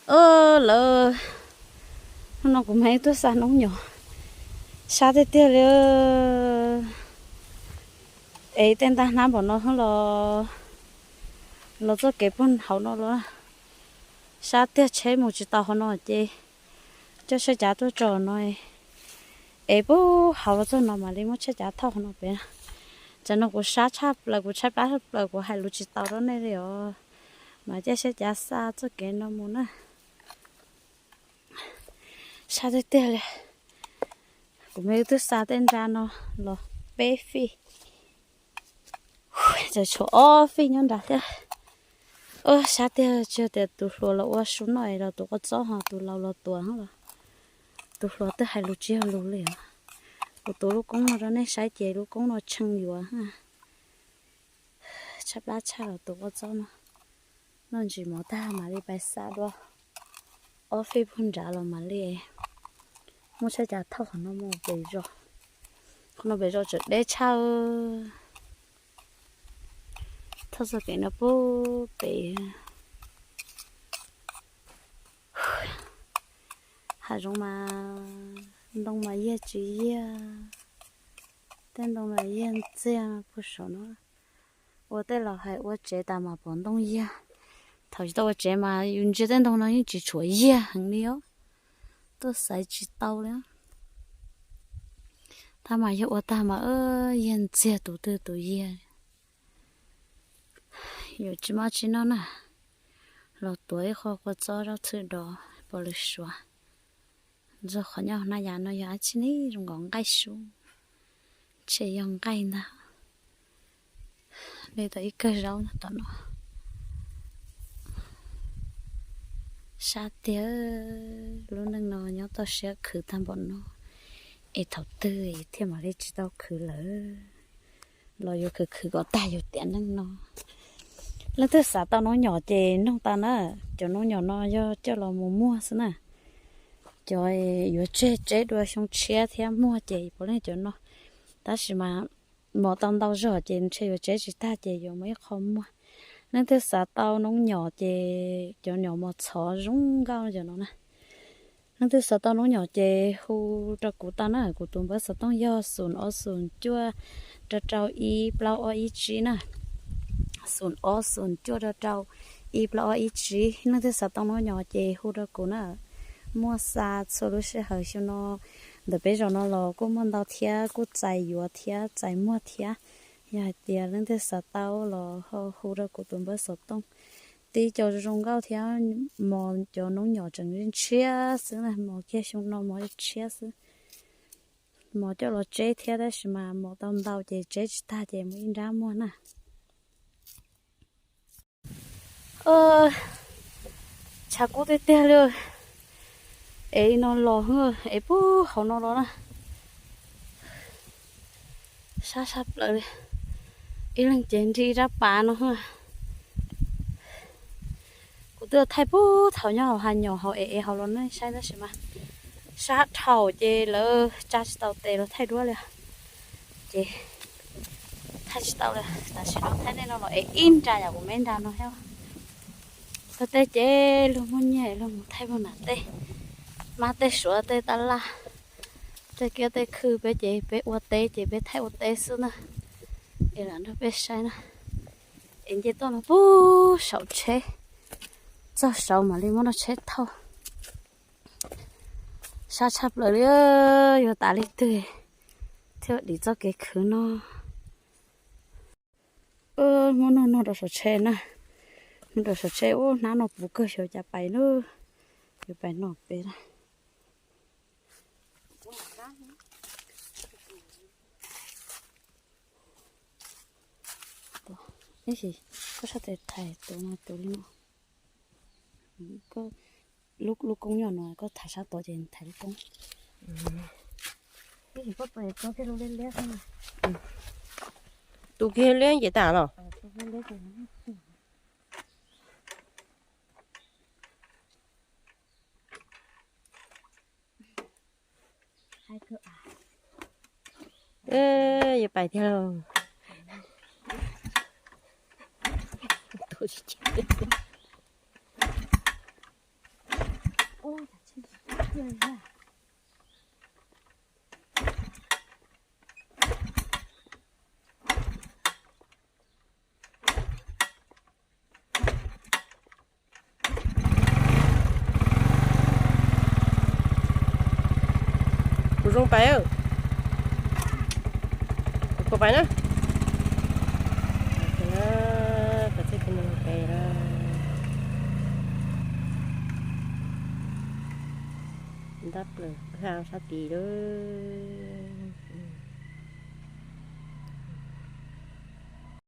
Lawv, hnub no kuv mam li tuaj xa noob nyom, sab tiag tiag li. Es tej ntaj hnab npaum no los, los txoj kev puag hauv no los, sab tiag, tsheb mus tsis tau hauv no ces coj tsheb cav tuaj tso no. Es puag hauv los txog no mam li muab tsheb cav thauj hauv no pem. Tsam no kuv sab tshaj plaws, kuv tshaib plab tshaj plaws, kuv hais lus tsis tau rau nej li os. Mas caij tsheb cav xa txoj kev no mus na. Sab tiag tiag li. Kuv me twb xa tej nra no los peb fij, tseem tshuav ob fij nyob nrad thiab. Sab tiag, tsis tias tus hluas los ua su noj es los tuav kua txob ho tus laus los tuav los, tus hluas twb hais lus tsis yog lus li os. Kuv tus lub koob no rau nej saib ces lub koob no tshee yuav. Tshaj plab tshaj los tuav kua txob no. Noj ntsis mov tag mam li pais xa dua ob fij puag nrad los mam li muab tsheb cav thauj qhov no mus pem zos. Qhov no pem zos tseem deb tshaj. Thauj txoj kev no puag pem. Hav zoov mas ntoo mas yiag tsis yiag, tej ntoo mas yiag ntxiag puag saum no. Ua tej laus hais ua tsev tas mas pom ntoo yiag. Thaum tsis tau ua tsev mas yus ntsia tej ntoo no yeej tsis tshuav yiag heev li os. Tuaj xaiv tsis tau li. Tab mas yog ua tag mas yiag ntxiag tus twg tus yiag. Yuav tsis maj tsis noj na, los tuav ib qho kua txob zaub txhwb dov pov lwm suav. Ntxuag qhov nyob hauv hnab yav no yog dab tsi ne, zoo nkaus nqaij su, ntshe yog nqaij ntag. Li tau ib kawg zaub tom no. Sab tiag, lub neej no nyob toj siab khwv tag npaum no, es thaum twg thiaj mam li tsis tau khwv lawm. Los yuav khwv khwv kom tag yus tiam neej no. Leej twg xav tau noob nyom ces noog tau na. Cov noob nyom no yog coj los mus muag xwb na. Cov yuav tseg tseb dua xyoo tshiab thiab muag ces puav leej cov no. Tab sis mas mos tau ntau zog ces ntshe yuav tseb tsis tag ces yuav muaj ib qho muag. Leej twg xav tau noob nyom ces cov nyom mos txhov zoo nkauj cov no na. Leej twg xav tau noob nyom ces hu rau kuv tau na, kuv tus npawb xov tooj yog xoom ob xoom cuaj rau rau ib plaub ob ib tsib na. Xoom ob xoom cuaj rau rau ib plaub ob ib tsib. Leej twg xav tau noob nyom ces hu rau kuv na. Muaj xa txhua lub sij hawm xyoo no. Ntawm peb zos no los kuj muaj ntau thiab, kuj txais yuav thiab txais muag thiab. Yog hais tias leej twg xav tau los ho hu rau kuv tus npawb xov tooj. Tib co zoo nkauj thiab, mos cov noob nyom tseem ntshiab xwb na, mos kiag xyoo no mos tshiab xwb. Mos coj los tseb thiab tab sis mas mos tau ntau ces tseb tsis tag ces muaj ib nrab muag na. Tshav kub tiag tiag li. Es no los es puag hauv no los na. Sab sab plaws li. Ib leeg ces nrig ib rab pas no. Kuv twb thaij puag thaum nyob hauv hav nyom hauv es es hauv los nej saib tab sis mas sab dhau ces lawv tsa tsis tau tes los thaij duab li. Ces thaij tsis tau li, tam sim no thaij nej no los es ib nra yam kuv me nra no thiab. Luag tej ces luag muaj nyiaj luag mus thaij puag nram tej, mab tej suav tej taj laj, tej kiab tej khw, peb ces peb ua teb ces peb thaij ua teb xwb na. Es lam nrog peb saib na. Es nce toj no puag saum tsheb, txog saud mam li muab rau tsheb thauj. Sab tshaj plaws li, yuav tas li twg thiaj dim txoj kev khwv no. Muab noj noj rau saum tsheb na. Noj rau saum tsheb ub, hnab no puv kawg xyov cas pais na. Yuav pais noj peb na. Ib sim koj sab tes thaiv tus no tus li no. Lub koob nyob no koj thaiv sab tod ces thaiv lub koob. Ib sim koj tus kiag liab ces tas los. Yuav pais tiag lauj. Kuv zoo pais, kuv pais na. Pais txog pem no, ntab plaws sab tid lawm.